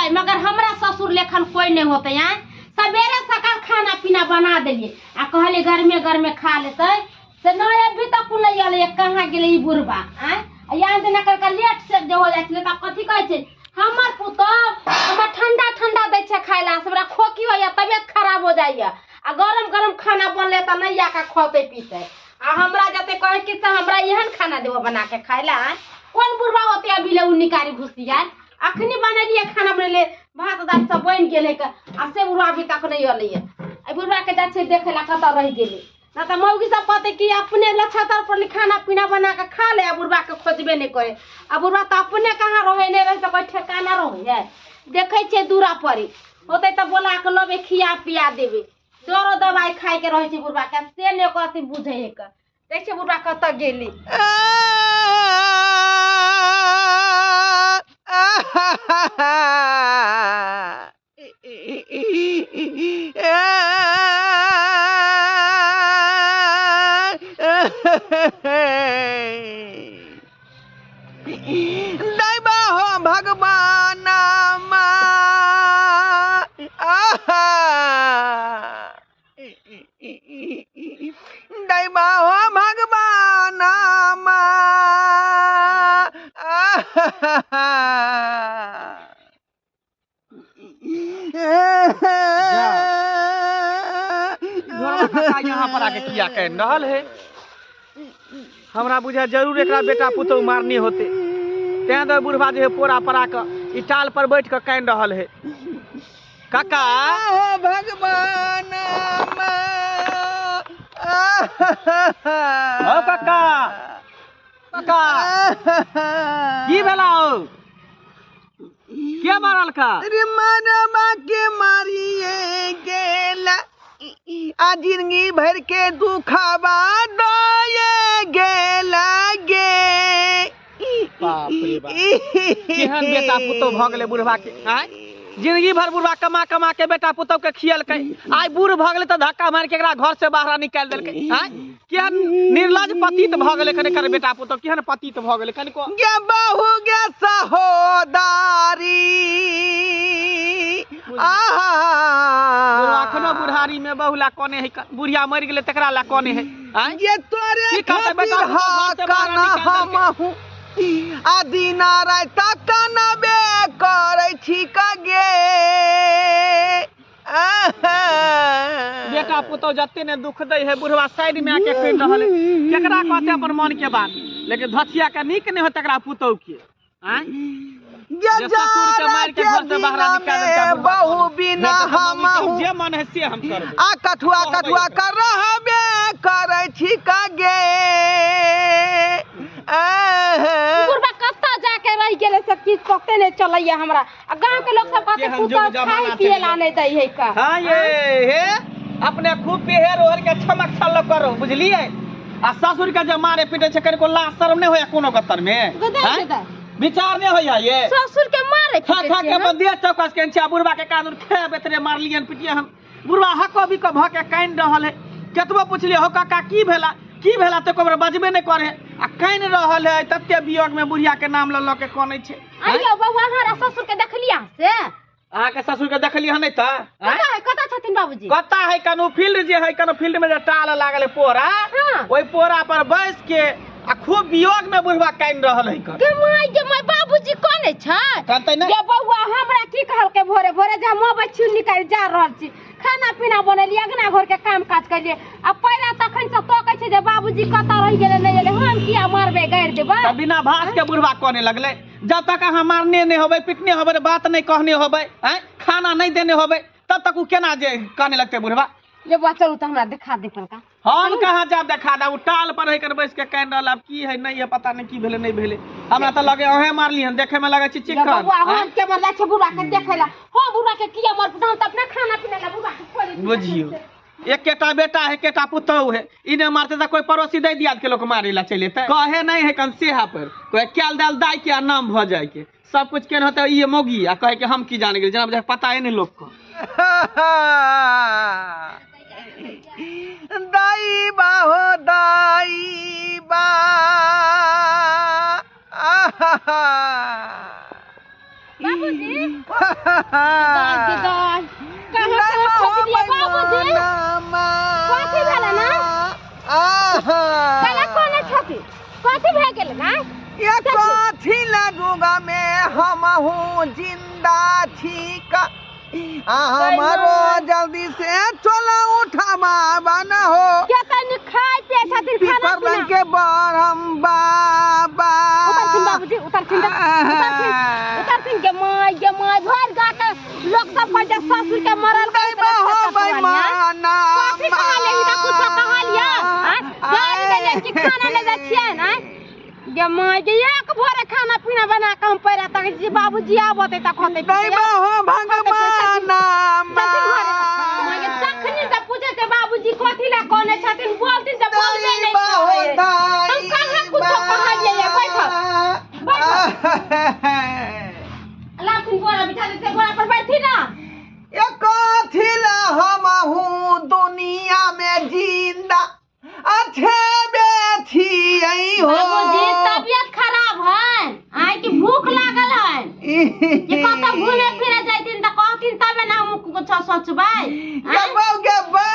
होतै मगर हमरा ससुर लेखन कोई नहीं होतै। आँय सवेरे सकाल खाना पीना बना देलियै आ कहलियै गरमे गरमे खा लेतै से नहीं अभी तक नहीं अलै, कहाँ गेलै ई बुढ़बा। आँय यहाँ जेना करके लेट से जे हो जाइ छलै तब कथी कहै छै हमर पुतोह हमरा ठंडा ठंडा दै छै खाय ला, हमरा खोखी होइया तबियत खराब हो जाइया आ गरम गरम खाना बनले तऽ नहीं आके खौते पीते आ हमरा जते कहै कि से हमरा एहन खाना देबो बना के खाय ला। कोन बुढ़बा होते अभी ले उ निकारी घुसिया अखनी बनेलियै खाना बनेलियै भात दालि सब बनि गेलै आ से बुढ़बा अभी तक नहीं अलैया। एहि बुढ़बा के जाइ छियै देखै ला कतऽ रहि गेलै, ना तऽ मौगी सब कहतै कि अपने लछतर पर खाना पीना बना के खा ले आ बुढ़बा के खोजबे नहीं करे आ बुढ़बा तऽ अपने कहाँ रहै नहीं रहै तऽ कोई ठेकाना रहै है। देखै छियै दूरा पर होतै तऽ बोला के लबै खिया पिया देबै, दरो दवाइ खाय के रहै छै बुढ़बा के से नहि ओकर अथी बुझै है के। देखै छियै बुढ़बा कतऽ गेलै। दैबा हो भगवान दैबा हो भगवान। यहाँ पर आके किया कह रहल है, हमरा बुझा जरूर एकरा बेटा पुतोह मारनी होते, तें दो बुढ़बा जे है पोरा परा के ई टाल पर बैठ के कानि रहल है। काका भगवान ओ काका काका की भेला हो, के मारल का? अरे मानवा के मारिए गेला आ जिंदगी भर के दुखावा दए गेला गे। बाप रे बाप, केहन बेटा पुतोह भऽ गेलै बुढ़बा के। आँय जिंदगी भर बुढ़बा कमा कमा के बेटा पुतोह के खियलकै, आइ बूढ़ भऽ गेलै तऽ धक्का मारि के एकरा घर से बाहर निकालि देलकै। आँय केहन निर्लज पतित भऽ गेलै कने एकर बेटा पुतोह, केहन पतित भऽ गेलै कनिको। गे बहू गे सहोदारी आहा अखनो बुढ़ारी में बहु ला कोने है, बुढ़िया मरि गेलै तकरा ला कोने है। आँय ये तोरे खातिर हा काना हमहु आ दिना राति कनबे करै छी गे। बेटा पुतोह जते ने दुख दै है बुढ़वा साइड में आके कहि रहल है, केकरा कहते अपन मन के बात, लेकिन धथिया के नीक नहीं होत एकरा पुतोह के। आँय बहु बिना हमहु जे मन है से हम करबै आ कठुआ कठुआ कर रहबे करै छी गे। बुढ़बा कतऽ जाके रहि गेलै से किछु पते नहि चलैया हमरा आ गाँव के लोक सब कहतै पुतोह खाय पिए ला नहि दै है का। हाँ ये हे अपने खूब पेहर ओहर के छमक छल करो बुझलियै, आ ससुर के जे मारे पीटे छै कनिको लाज शरम नहि होइया कोनो गत्तर में, विचार नहीं होइया ये ससुर के मारे खा खा के अपन देह चौकस केने छै आ बुढ़बा के कानून खेब एतरे मारलियन पिटिया हम। बुढ़बा हको बिको भऽ के कानि रहल है, केतबो पुछलियै हो काका की भेला की भेला तऽ एको बेर बजबे नहि करे आ कानि रहल है तते वियोग में बुढ़िया के नाम लऽ लऽ के कनै छै। आइयो बौआ अहाँ ससुर के देखलियै से? अहाँके ससुर के देखलियै हन नहि तऽ? कतऽ छथिन बाबूजी? कतऽ है कनो फील्ड जे है, कनो फील्ड में जे टाल लागल है पोरा, ओहि पोरा पर बैस के आ खूब वियोग में बुढ़बा कानि रहल है। गे my गे my बाबूजी कनै छै? कनतै नै। गे बौआ हमरा की कहलकै भोरे भोरे जे हम अबै छी निकालि जा रहल छी, खाना पीना बनेलियै अगना घर के काम काज केलियै आ पैरा तखन से तकै छै जे बाबूजी कतऽ रहि गेलै नहि एलै, हम किया मारबै गारि देबै? तऽ बिना भास के बुढ़बा कने लगलै, जब तक अहाँ मारने नहि होबै पिटने होबै बात नहि कहने होबै आँय खाना नहि देने होबै तब तक ओ केना जे कहने लगतै बुढ़बा। जे बौआ चलू तऽ हमरा देखा दे पलका। हम कहाँ जाब देखा दे, ओ टाल पर है कर बैस के कानि रहल आब की है नहीं है पता नहीं की भेलै नहीं भेलै, हमरा तऽ लगे अहें मारली हन देखे में लगे छै चिकन। बौआ हम के मरला छै बुढ़बा के देखै ला, हो बुढ़बा के किया मार हम तऽ अपना खाना पीना ला बुढ़बा के खोले। बुझियौ एकेटा बेटा है एकेटा पुतोह है, ई नहि मारते तऽ कोई पड़ोसी दै दियाद के लोक मारे ला चलि एतै, कहे नहीं है कन सेहा पर कोई कैल दाल दाई के नाम भऽ जाय के सब कुछ केन होते ई मौगी आ कहे के हम की जान गेल जेना पता है नहीं लोक को। दाई बा हो दाई बा बाबूजी। बाबूजी कहाँ से खोजलियै बाबूजी? कथी भेलै ना? कला कोने छथि? कथी भए गेलै ना? ये कथी लगूगा में हमहू जिंदा छी का हमारो जल्दी से चलो उठामा बना हो के तनी खाय पिए छथिन खाना पीना के बरम बाबा। उतरथिन बाबूजी उतरथिन उतरथिन उतरथिन के my के my भर गा के लोग सब कहै जे ससुर के मरल के कथी कहलियै ई त कुछो कहलियै गाड़ी देले कि खाना ले जाइ छियै ने गे my गे एक भोरे खाना पीना बना के हम पैरा तक जी बाबूजी आबते त खते भगवान तखनी से पूछे के बाबूजी कथी ला कोने छथिन बोलथिन त बोलबे नै हम कहाँ कुछो कहलियै। बैठो बैठो लाथिन बोरा बिठा देते बोरा पर बैठी ना। ये कथी ला हमहू दुनिया में जिंदा अच्छे बेथी हो। बाबूजी तबियत खराब है आइ की भूख लागल है ये कतौ घूमे फिरे जाइथिन त कहथिन तबे ना हम कुछ सोचबै। गे बाऊ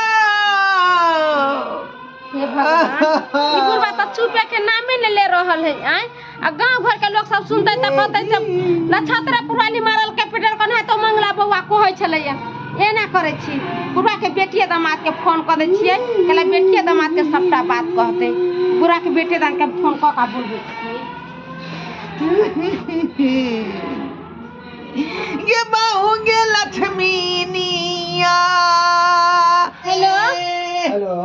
हे भगवान ई बुढ़बा त चुपे के नामे ने ले रहल है आइ आ गांव घर के लोग सब सुनते त कहते सब नक्षत्र पुरानी मारल के पिटल कन है तो मंगला बौआ कहै छलैया एना करै छी। बुढ़बा के बेटिए दामाद के फोन क दै छियै कहला बेटिए दामाद के सबटा बात कहतै। बुढ़ा के बेटे दान के फोन क का बोलबै छियै। ये बाहुगे लक्ष्मी निया। हेलो हेलो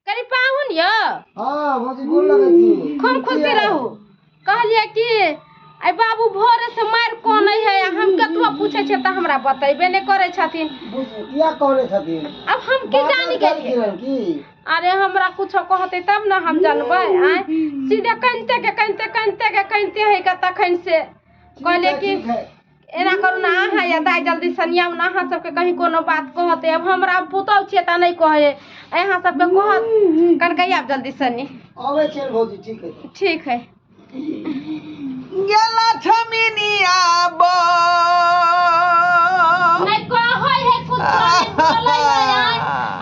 करी पाहुन यो। हां भौजी गोर लगै छी। खूब खुशी रहू। कहलियै कि आई बाबू भोरे से मार कोनै है हम कतबो पूछै छियै त हमरा बतैबे नै करै छथिन। किया कहने छथिन? अब हम की जानी गेलियै की? अरे हमरा कुछो कहतै तब न हम जानबै। आय सीधे कनिते के कनिते कनिते के कनिते है के तखन से कहले कि एना करू ना अहाँ या दाइ जल्दी सनियाउ ना अहाँ सबके कहीं कोनो बात कहतै। अब हमरा पुतहु छियै त नै कहै अहाँ सबके कहत कनकै आब जल्दी सनी आबै छियै भौजी। ठीक है ठीक है। ये लक्ष्मी निया बो नै कहै है कुछ नै बोलै है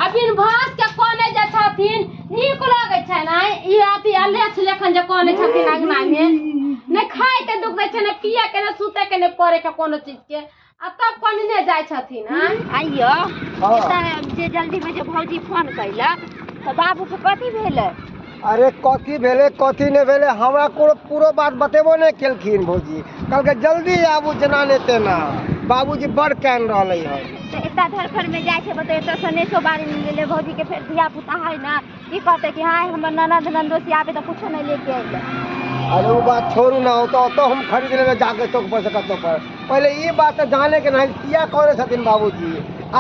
अबिन भास के कोने जे छथिन नीक लगै छै ने ई अथी अलेछ लेखन जे कोने छथिन अंगना में नै खाय के दुख दै छै नै पिए के नै सुते के नै पड़े के कोनो चीज के आ तब कोने नै जाइ छथिन। आइयो जे जल्दी में जे भौजी फोन कैलक त बाबू के कथी भेलै? अरे कथी भेलै कथी नहि भेलै हमरा कोनो पूरो बात बतेबो नहि केलखिन भौजी। कहलकै जल्दी आबू जेना नहि तेना बाबूजी बड़ कानि रहलै हन। तऽ एता धरफड़ में जाइ छै बतै एतऽ सनेसो बारी मिल गेलै भौजी के फेर धिया पुता है ना की कहतै कि हाँ हमर ननद ननदोसी आबे तऽ कुछो नहि लेके अइलै। अरे ओ बात छोड़ू ना ओ तऽ ओतऽ हम खरीद लेबै जाके चौक पर से कतौ पर। पहिले ई बात तऽ जाने के नहि किया कहने छथिन बाबूजी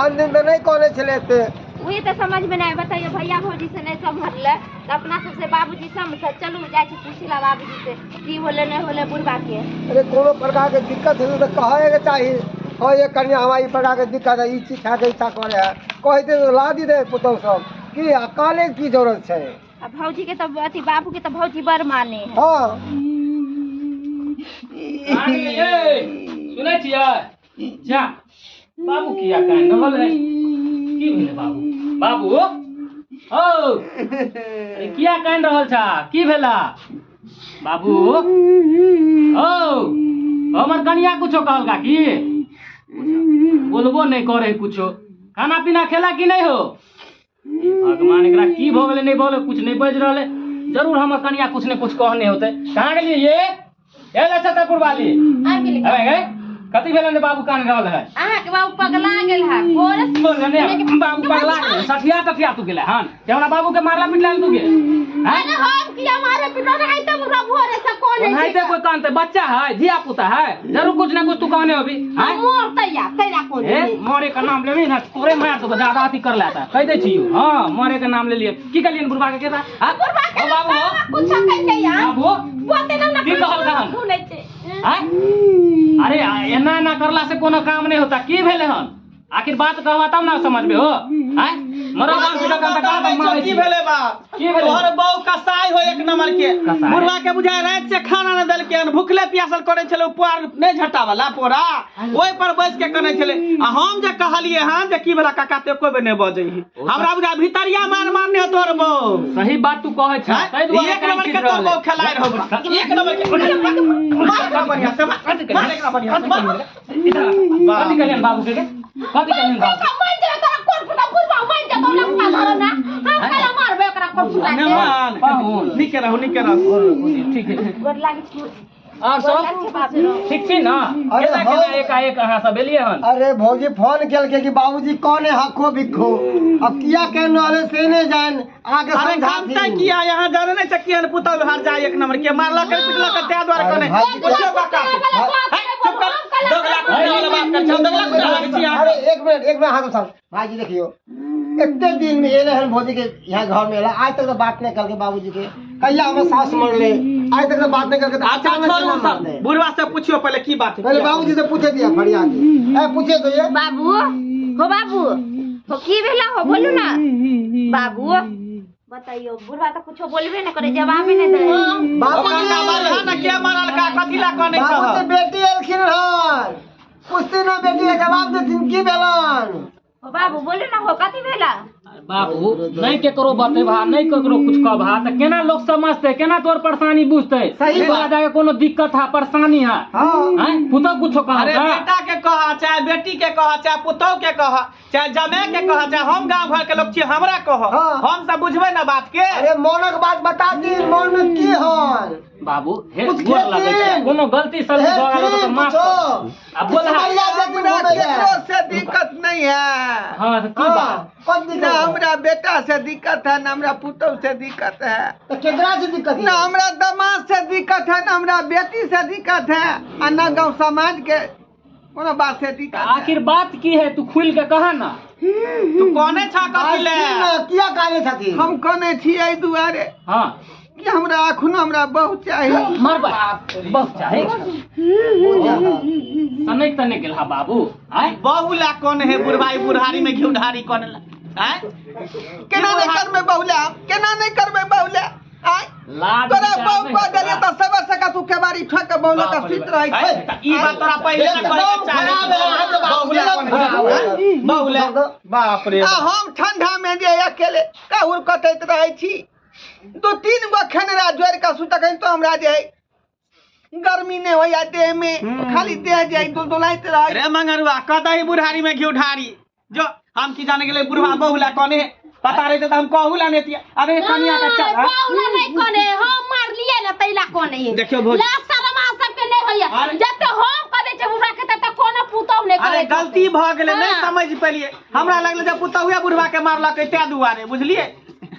आन दिन तऽ नहि कहने छलै एते। वही तऽ समझ में नहीं बताइए भैया भौजी से नहीं सम्हरले तो अपना सबसे बाबूजी समझ चलू जाइ छी पूछी ला बाबूजी से की होले नहीं होले बुढ़बा के। अरे कोनो प्रकार के दिक्कत है तो कहे के चाही। हाँ ये कन्या हमारा ई प्रकार के दिक्कत है ई चीज खाए के इच्छा करे है कहते तो ला दी दे पुतहु सब की आ काले की जरूरत छै। आ भौजी के तो अथी बाबू के तो भौजी बड़ माने है। हाँ सुनै छियै जा बाबू किया कान रहल है की भेलै बाबू? बाबू औ अरे किया कान रहल छा की भेला बाबू? औ हमर कनिया कुछो कहलका की? बोलबो नहीं करे कुछो। खाना पीना खेला की नहीं हो? भगवान एकरा की भ गेलै नहीं बोले कुछ नहीं बाजि रहलै। जरूर हमर कनिया कुछ ने कुछ कहने होतै। कहाँ गेलियै ये? ए छतरपुर वाली आबि गए कथी भेलै ने बाबू कान रहल है? अहाँ के बाबू पगला गेल है भोरे बोल ने बाबू पगला गेल सठिया तठिया तू गेलै हन के हमरा बाबू के मारला पिटला तू गे? अरे हम किया मारे पिटला है त बुढ़ा भोरे से कोने ओनाहिते कोई कानते बच्चा है धिया पुता है जरूर कुछ ना कुछ तू कहने होबी। हां मरतै या तैरा कोने ए मरे के नाम लेबी ना तोरे मार तो ज्यादा अथी कर लेता कह दै छियो। हां मरे के नाम ले लिए की कहलियन बुढ़बा के केता? हां बुढ़बा के बाबू कुछ कहले या बाबू बोलते ना की कहल कहन सुनै छै। हैं अरे एना एना करला से कोनो काम नहीं होता। की भेलै हन आखिर बात कहवा तब ना समझबे हो। हैं मरद आदमी के तऽ का मारै की भेलै बा? की भेलै? तोहर बहू कसाई हो एक नंबर के। कसाई? बुढ़वा के बुझाय राति से खाना न देलकै हन, भूखले प्यासल करै छलै, ओ पुआर नहि झटा वाला पोरा ओहि पर बैस के कनै छलै। आ हम जे कहलियै हन जे की भेला काका, ते एको बेर नहि बजै है। हमरा बुझाय भितरिया मार मारने हो तोहर बहू। सही बात तू कहै छ, ताहि दुआरे एक नंबर के तोहर बहू खेलाइ रहौ। एक नंबर के मार एकरा बढ़िया से, मार मार एकरा बढ़िया से, मार। कथी कहलियन बाबू के? कथी कहलियन बाबू? मर जेबै तोरा कोन फुटा बुढ़बा, मर जेतौ लंका धरो ना, हम काला मारबै ओकरा कोन फुटा के। मेहमान पाहुन। नीके रहू, नीके रहू। ठीक है। गोर लागै छी। और गोर लागै सब छी बाबू। ठीक छी ना? अरे केना केना हम- एकाएक अहाँ सब एलियै हन? अरे भौजी फोन केलकै कि बाबूजी कौन है हको बिखो, अब किया कहने वाले से नहीं जान आके अरे समझाथिन। जानते किया यहाँ जाने नहीं सकिए पुतहु हर जाए एक नंबर के मारलक पिटलक तै दुआरे अरे कने भाई, पुछियो काका से। हे, चुप कर, दोगला कुत्ता वाला बात कर छौ, दोगला कुत्ता लागै छी अहाँ। अरे एक मिनट, एक मिनट, हाथ उठाओ। भाईजी देखियो एते दिन में एले हन भौजी के यहाँ घर में एला, आज तक तो बात नहीं करके बाबूजी के, कहिया हमर सास मरले आज तक तो बात नहीं करके। अच्छा छोड़ू सब, बुढ़वा से पूछियो पहले की बात है। पहले बाबूजी से पूछे दिया फरियाद ए पूछे तो ये बाबू हो, बाबू हो, की भेला हो? बोलू ना बाबू। बताइयो बुढ़वा तऽ कुछो बोलबे नहि करे, जवाबे नहि दे। बाबूजी मारल ना के मारल का कथी ला कने छह? बाबूजी बेटी एलखिन हन, पूछते ना बेटी के जवाब देथिन की भेलन। हो बाबू बोलू ना हो, कथी भेला? बाबू नहीं केकरो बतेबा, नहीं केकरो कुछ कहबा तऽ केना लोग समझतै, केना तोर परेशानी बुझतै? सही बात। तोरा जाके कोनो दिक्कत है, परेशानी है? हाँ। हैं पुतहु कुछो अरे कहता? बेटा के कह, चाहे बेटी के कह, चाहे पुतहु के कह, चाहे जमे के कह, चाहे हम गांव घर के लोग छी हमरा कह, हाँ। हम सब बुझबै ना बात के। अरे मोनक बात बता दी, मन में की हन? बाबू हे कुछ गोर लगै छै, खेथिन। कोनो गलती सलती भऽ गेल तऽ माफ पूछो। कर। आ बोल हा। समरिया देथिन हमरा घूमे केकरो लए। से दिक्कत नहीं है। हाँ तऽ की हाँ, बात? कौन दिक्कत ना है? हमरा बेटा से दिक्कत है, ना हमरा पुतहु से दिक्कत है, तो केकरा से दिक्कत ना है? हमरा दामाद से दिक्कत है, ना हमरा बेटी से दिक्कत है, आ ना गांव समाज के कोनो बात से दिक्कत है। आखिर बात की है, तू खुल के कहा ना। तू कोने छा कथी ले? बात ना, किया काने छथिन? हम कोने छी एहि दुआरे हाँ कि हमरा अखनो हमरा बहुत चाही। मरबा बहुत चाहे सनक तनक गेल हा बाबू। आय बहुला कोन है बुढ़वाई बुढ़ारी में घिउ ढारी कोन ला आय? केना नहीं करबै बहुला, केना नहीं करबै बहुला? आय लाज तोरा विचार बहु नहि कह देलियै हेतौ। तऽ सबे सका तू केबारी ठोक के बहुला के सुति रहै आय, छै। तऽ ई बात तोरा पहिले एकदम कहै के चाही। खराब है अहाँके बाबू। बहुला कोन है? बहुला बाप रे आ हम ठंडा में जे अकेले काहुर कटैत रहै छी, दू तीन गो खेनरा जोड़ि कऽ सुतक तो हमरा जे है गर्मी नहीं होइया देह में, खाली देह जे है दुलदुलाइत रहै। रे मंगरुआ कतही बुढ़ारी में घिउ ढारी जो हम की जाने गेलै बुढ़वा बहुला कोने है, पता रहते तऽ हम कहू ला नेतिया। अरे कनिया के चल बाउला नहीं कोने, हम मारलिए ना तैला कोने है। देखियो भौजी। ला शर्मा सबके नहीं होइया, अरे- जते हम करै छै बुढ़ा के तते कोनो पुतहु नहीं अरे करै छै। गलती भऽ गेलै, नहीं हाँ। समझ पेलिए, हमरा लगलै जे पुतहुए बुढ़वा के मारलकै तै दुआरे, बुझलिए?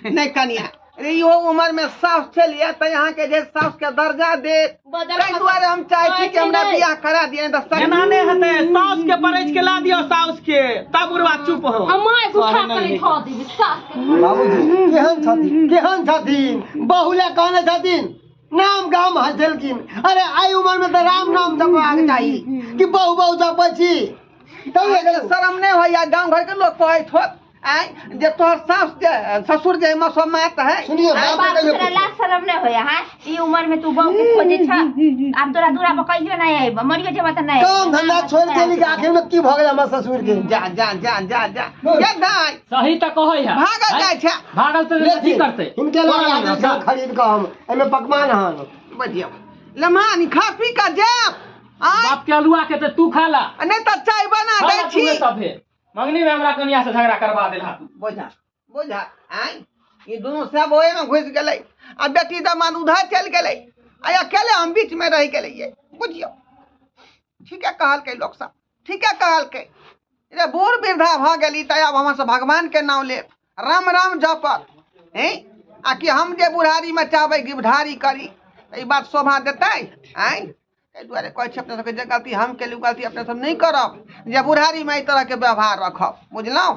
नहीं कनिया रे, इहो उम्र में साउस छलियै तऽ अहाँके जे साउस के दर्जा देत, बदल ताहि दुआरे हम चाहै छी कि हमरा बियाह करा दिअ, नहि तऽ एना नहि हेतै, साउस के परैछ के ला दियौ साउस के, तब बुढ़वा चुप हो। हम my उठा के धऽ देबै सास के। बाबूजी केहन छथिन, केहन छथिन? बहुला कहने छथिन, नाम गाम हंसेलखिन। अरे आई उम्र में तऽ राम नाम जपबाक चाही कि बहु बहु जपै छी? तब अहाँके शरम नहि होइया? गाँव घर के लोक कहैत होत आँय जे तोहर सास जे ससुर जे मसोमात है। सुनियो बाप बाबू कहियो तोरा लाज शरम नहि होइया? हाँ ई उम्र में तू बहू के खोजे छ, आब तोरा दूरा पर कहियो नहि अयब, मरियो जेबह तऽ नहि। काम धंधा छोड़ि देली कि आखिर में की भऽ गेल हमर ससुर के? जा जा जा जा जा ये दाइ सही तऽ कहै है। भागल जाइ छै। भागल तऽ की करतै? हिनके लगा देल छल खरीद कऽ हम, एहिमे पकवान हन। बढ़िया लम्हा खा पी कऽ जायब आँय, बाप के अलुआ के तऽ तू खा ला, नहि तऽ चाय बना खा दै ला छी। तूहे सभे मंगनी में हमरा कनिया से झगड़ा करवा देल हा तू। बोझा बोझा आँय ई दुनू सब ओहिमे घुसि गेलै आ बेटी दमाद उधर चलि गेलै आ अकेले हम बीच में रहि गेलियै। बुझियौ ठीके कहलकै लोक सब, ठीके कहलकै रे बूढ़ वृद्धा भऽ गेली तऽ आब हमर सब भगवान के नाम लेब, राम राम जपत हैं, आ कि हम जे बुढ़ारी में चाहबै गिरधारी करी तऽ ई बात शोभा देतै? आँय एहि दुआरे कहै छी अपने सबके जे गलती हम केलहुँ गलती अपने सब नहि करब, जे बुढ़ारी में एहि तरहके व्यवहार रखब, बुझलहुँ?